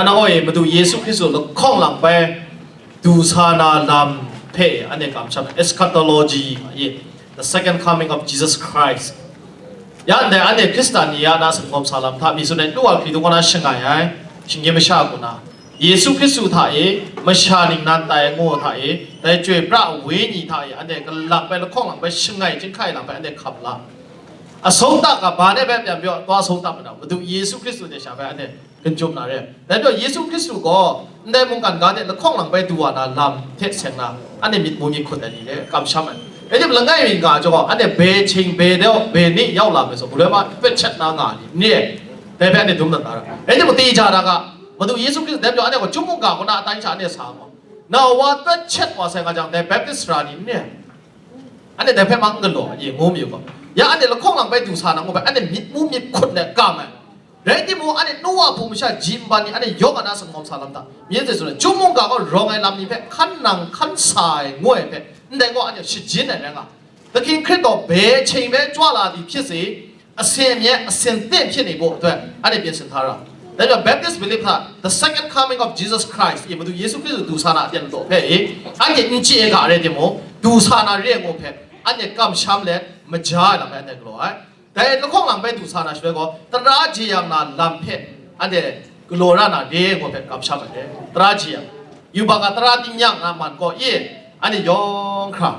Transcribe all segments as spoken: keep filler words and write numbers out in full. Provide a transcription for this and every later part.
Nang e Madu Yesu Hkristu lahkawng lang bai du sa na lam hpe anhte kamsham, eschatology ma i, the second coming of Jesus Christ. Ya ndai anhte Hkristan ni ya na singkawm sa lam hta mi tsun ai, nu wa hkri du kaw na shangai ai, shinggyim masha kaw na, Yesu Hkristu hta e, masha ningnan tai ngu hta e, dai Chyoi pra ai Wenyi hta e, anhte kalang bai lahkawng lang bai shangai chyinghkai lam bai anhte hkap la. Asawng ta ga ba ne bai pyan pyaw, taw asawng ta ma na, Madu Yesu Hkristu hte sha bai anhte N-, chyum na re. Dai majaw Yesu Hkristu gaw ndai mungkan ga de lahkawng lang bai du wa na lam hte seng na, anhte myit mu myit hkut ai ni le kamsham ai. Rai timung, langai mi nga jaw, anhte beching, bedau, beni yau lam ai zawn, galoi ma pet chet na nga ni, n re ai. Dai hpe anhte dum dat na ra. Rai timung, teja da ga, Madu Yesu Hkristu dai majaw anhte gaw chyum mungga kaw na atai sha anhte sa gaw, na wa pet chet wa sai nga jang, dai Baptist sara ni n re ai. Anhte dai hpe mang n galaw ai, ngu mayu gaw. Ya anhte lahkawng lang bai du sa na ngu bai, anhte myit mu myit hkut let kam ai. Rai timung, anhte Noa hpung masha ji nban ni, anhte yawng a na singkawm sa lam hta, myit hte tsun ai, chyum mungga gaw rawng ai lam ni hpe hkan nang hkan sa ai ngu ai hpe, ndai gaw anhte shajin ai rai nga. Dahking Hkrit gaw beching bai chyaw la di hpyi se, asin nye, asin ten hpyi ni gaw, dai, anhte byin sin hta ra. Dai majaw Baptist belief hta, the second coming of Jesus Christ, i Madu Yesu Hkristu du sa na aten ladaw hpe i, anhte n chye ga rai timung, du sa na re ai ngu hpe, anhte kamsham let, maja ai lam hpe anhte galaw ai. Dai lahkawng lang bai du sa na shaloi gaw, tara jeyang na lam hpe anhte galaw ra na re ngu hpe kamsham ai re. Tara jeyang, yubak a tara tingnyang na man gaw e, anhte yawng hkra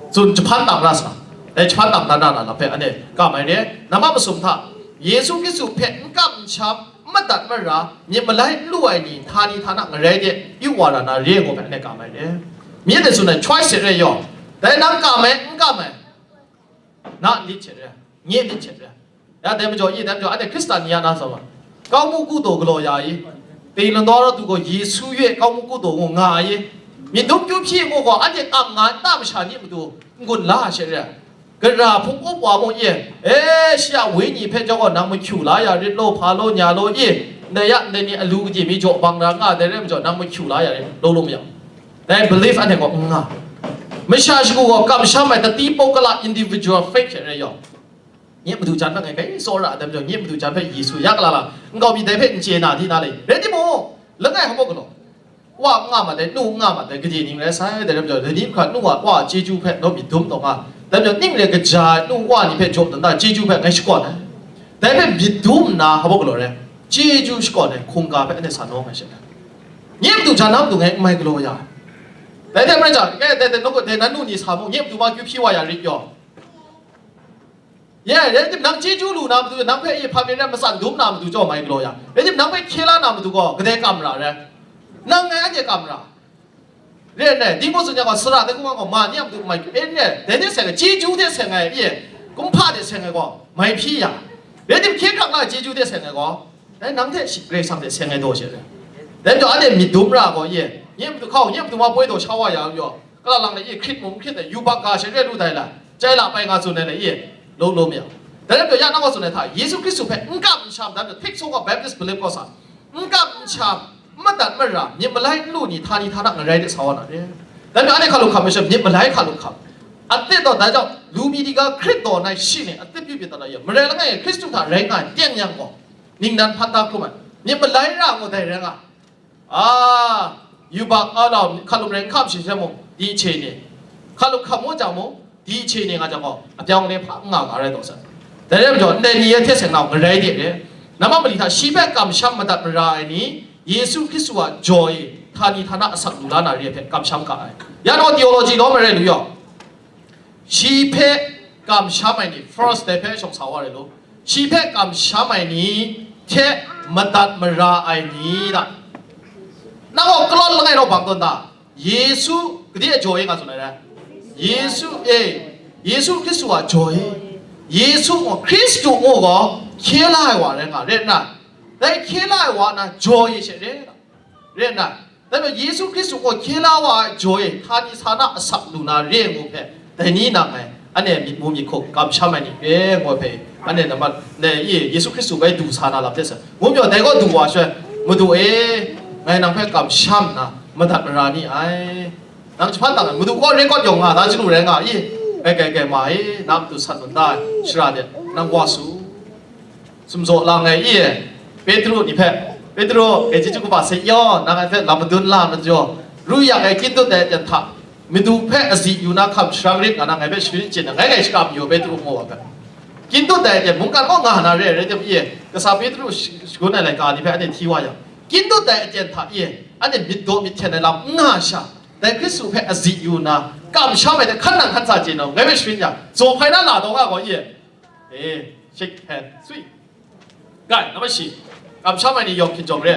tsun jahpan dang ra sa, dai jahpan dang dan ra na lam hpe anhte kam ai re. Namma masum hta, Yesu Hkristu hpe n kam n sham, n madat mara, myit malai n lu ai ni, htani htana ngarai de, yu wa ra na re ngu hpe anhte kam ai re. Myit hte tsun ai, choice hte re yaw, dai nang kam ai, n kam ai, na lit hte re, nye lit hte re. Ya dai majaw i, dai majaw anhte Hkristan ni ya na zawn, kau mu ku daw galaw ya i, Ting lanaw rawt du gaw Yesu ye kau mu ku daw ngu nga ai i, myit dum kyu hpyi ngu gaw anhte kam nga ai nta masha ni matu n-gun la ai she re. Gara hpung up wa mung i, e, shi a wenyi hpe jaw gaw nang mahkyu la ya rit law, hpa law, nya law i, ndai ya ndai ni alu kaji mi jaw bang ra nga ai dai rai majaw, nang mahkyu la ya rit law law mayu. Dai belief anhte gaw n nga. Masha shagu gaw kamsham ai tati pawkala individual faith hte rai yaw. Nye madu jan hpe ngai kai tsawra ai dai majaw, nye madu jan hpe Yesu ya gala la, nkau mi dai hpe n chye na di na le. Rai timung, langai hkabawk galaw, wa n nga ma dai, nu n nga ma dai, gade ning rai sai, dai rai majaw, dai ni hkra nu wa, wa chyeju hpe naw myit dum taw nga, dai majaw, ning re kaja ai nu wa ni hpe jaw dan da, chyeju hpe ngai shakawn ai. Dai hpe myit dum nna hkabawk galaw rai, chyeju shakawn ai hkungga hpe anhte sa nawng ai she. Nye madu jan na matu ngai n mai galaw ya ai. Dai hte maren jang, dai, dai, dai, dai, nan nu ni sa mung, nye madu ma kyu hpyi wa ya rit yaw. Ye, rai tim nang chyeju lu na matu, nang hpe e hpa mi rai matsan dum na matu jaw mai galaw ya. Rai tim nang hpe hkye la na matu gaw, kadai kam ra rai? Nang ngai anhte kam ra. Re n rai, dingbu tsun yang gaw, sara dai hkungga gaw, ma ni a matu mai, e n rai, dai hte seng ai, chyeju hte seng ai, e, kumhpa hte seng ai gaw, mai hpyi ya. Rai tim hkye hkrang la chyeju hte seng ai gaw, dai nang hte shi, Karai Kasang hte seng ai daw she rai. Dai majaw, anhte myit dum ra gaw, e, nye matu hkau, nye matu ma poi daw sha wa ya yaw, kala lang le, e, hkrit mung n hkrit ai, yubak ga she re lu dai la, chyai la pai nga tsun ai le, e, law law mi yang. Dai rai majaw, ya nang gaw tsun ai hta, Yesu Hkristu hpe n kam n sham, dai majaw, hpik sung gaw Baptist belief gaw sa, n kam n sham, n madat mara, myit malai n lu ni, htani htana ngarai de sa wa na re. Dai majaw, anhte hkalup hkam ai sha, myit malai hkalup hkam. Anhte taw, dai jang, lu mi diga Hkrit daw nai shi ni, anhte pyi pyi dat na ye, marai langai e Hkristu hta rai nga ai teng yang gaw, ningnan hpan da hkrum ai, myit malai ra ngu dai rai nga. A, yubak a lau, hkalup rai n hkam shi hte mung, di hte ni, hkalup hkam ngu jang mung, di hte ni nga jang gaw, apyawng le hpa n nga ga rai taw sai. Dai rai majaw, ndai ni e hte seng nau ngarai de re. Namma mali hta, shi hpe kamsham madat mara ai ni, Yesu Hkristu a jaw e, htani htana asak lu la na re ai hpe kamsham ga ai. Ya naw theology law marai lu yaw. Shi hpe kamsham ai ni, first dai hpe shawng sa wa rai lu. Shi hpe kamsham ai ni hte madat mara ai ni da. Nang gaw kalawn langai naw bang tawn da. Yesu, gade a jaw e nga tsun ai rai? Yesu, e, Yesu Hkristu a jaw e. Yesu gaw, Hkristu gaw hkye la ai wa rai nga, rai nna, dai hkye la ai wa na jaw e she re. Rai nna, dai majaw Yesu Hkristu gaw hkye la wa ai jaw e, htani htana asak lu na re ai ngu hpe, dai ni nang ngai, anhte myit mu myit hkuk kamsham ai ni re ngu hpe, anhte nambat, ne, i, Yesu Hkristu bai du sa na lam hte sa, ngu majaw dai gaw du wa shaloi, Madu e, ngai nang hpe kamsham nna, madat mara ni ai. Nang jahpan dang ai, Madu gaw record yawng nga, da chanu rai nga i, kai, kai, kai, ma e, na matu sat lun da ai, shara de, nang wa su. Sumzaw lang ai i, Petru ni hpe, Petru, e chyeju kaba se yaw, nang ngai hpe lam madun la na jaw, ru yang e, kyin dut ai aten hta, madu hpe azi yu na hkam sharang rit nga na ngai hpe sharin chyen ai, ngai ngai shaka mayu Petru ngu wa ga. Kyin dut ai aten mungkan kaw nga na re ai rai tim, i e, kasa Petru sh-, shagun ai laika ni hpe anhte hti wa yang, kyin dut ai aten hta, i e, anhte myit daw myit hten ai lam n nga sha, dai Hkristu hpe azi yu na, kamsham ai hte hkan nang hkan sa chye nau, ngai hpe sharin yang, zaw hpai na la taw nga gaw, i e, e, shake hand, sweet. Gai, na ma shi, kamsham ai ni yawng hkinjawng re.